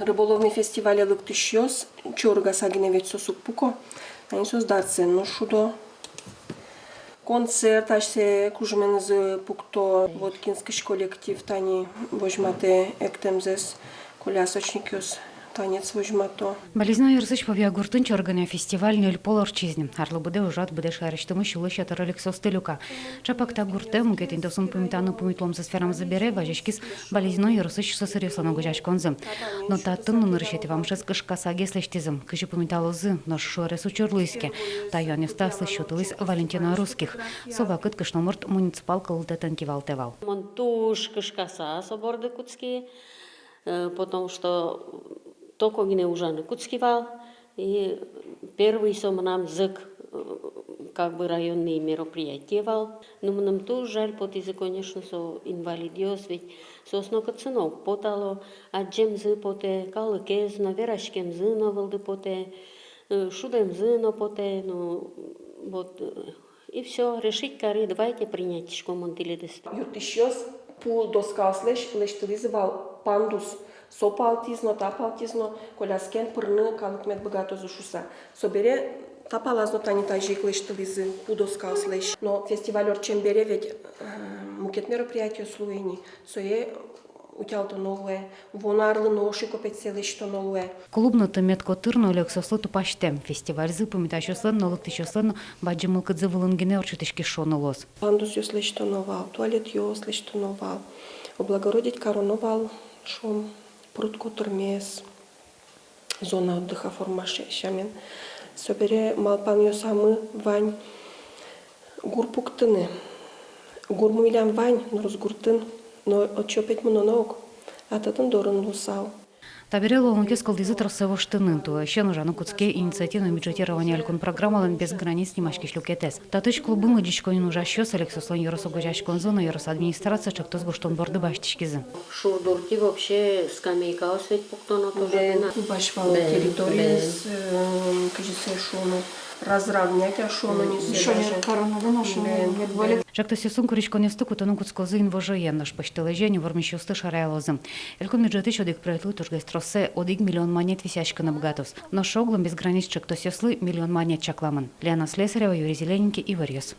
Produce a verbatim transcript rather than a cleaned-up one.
Рыболовный фестивале лыктӥсьёс чорыгаса гинэ ведь соос уг пуко. Ани соос дацен но шудо. Концерт асьсэ кужменызы пукто. Воткинскысь коллектив тани возьматэ эктэмзэс, колясочникъёс танец возьмато. Балезино ёросысь Повья гуртын чорыгъя фестиваль ньыль пол ортчиз ни. Арлы быдэ ужрад быдэ шаерысьтымы сюлэсь ятыр ӧлексосты люка. Чапак та гуртэ мукет интыосын пумитаны пумит луэмзэс верамзы бере вазиськиз Балезино ёросысь сӧсыръёслэн огазеяськонзы. Но татын но нырысетӥ вамышез кышкасагес лэсьтӥзы. Кызьы пумиталозы, нош шуэрес учыр луиз ке. Та юанъёсты аслыз сётылӥз Валентина Русских. Со вакытэ кышномурт муниципал кылдытэтэн кивалтэ вал. Мон туж кышкаса со борды кутски, э, потому что только гинэ ужаны кутски вал. И первый со мынам зӧк, э, как бы районный мероприятие вал. Ну, мыным туж жаль потӥзы, конечно, со инвалидъёс, ведь соос нокытчы но уг потало, адӟемзы потэ, калыкез но, вераськемзы но вылды потэ, э, шудэмзы но потэ, ну, вот, э, и всё, решить кари, давайте принять тӥськом мон тӥледысты. Юрттӥсьёс пу доскаослэсь лэсьтылӥзы вал пандус. Со палтӥз но, та палтӥз но, коляскен пырны калык мед быгатозы шуса. Собере та палаз но тани тазьы ик лэсьтылӥзы пу доскаослэсь. Но фестиваль ортчем бере ведь, э, мукет мероприятиос луэ ни, сое утялтоно луэ, вуоно арлы но оши копетсэ лэсьтоно луэ. Клуб но тымет котыр но ӧлексослы тупасьтэм. Фестивальзы пумитасьёслэн но лыктӥсьёслэн но бадӟым мылкыдзы вылын гинэ ортчытӥськиз шуыны луоз. Пандусъёс лэсьтоно вал, туалетъёс лэсьтоно вал, облагородить кароно вал, шуом, пруд котырмес, зона отдыха форма ся-, сямен. Собере малпанъёсамы вань гур пуктыны. Гур милям вань, нырысь гуртын, но отчы опять мыноно ук, а татын дорын луысал. Табере луонлыкъёс кылдӥзы троссэ воштыны. Туэ ӧсен ужаны кутске инициативной бюджетирования элькун программалэн «Без границ» нимаськись люкетэз. Татысь клубын лыдӟиськонын ужасьёс, ӧлексослэн ёрос огазеяськонзы но ёрос администрация ӵектос гожтон борды басьтӥськизы. Шур дуртӥ вообще скамейкаос ведь пуктоно тоже. Бен, гинэ. Клуб азьпала, бен, территориез, бен, э, кызьы сое шуоно, разровнять-а шуоно, не знаю. Ещё не кароно, да, на шуоно, бен, бен. Ӵектосъёсын куриськонъёсты кутыны кутскозы инвожое, нош пӧсьтолэзе ини вормисьёсты шараялозы. Элькун бюджетысь одӥг проектлы тужгес троссэ одӥг миллион манет висъяськыны быгатоз. Нош оглом «Без границ» ӵектосъёслы миллион манет чакламын. Лена Слесарева, Юрий Зелененький, «Иворъёс».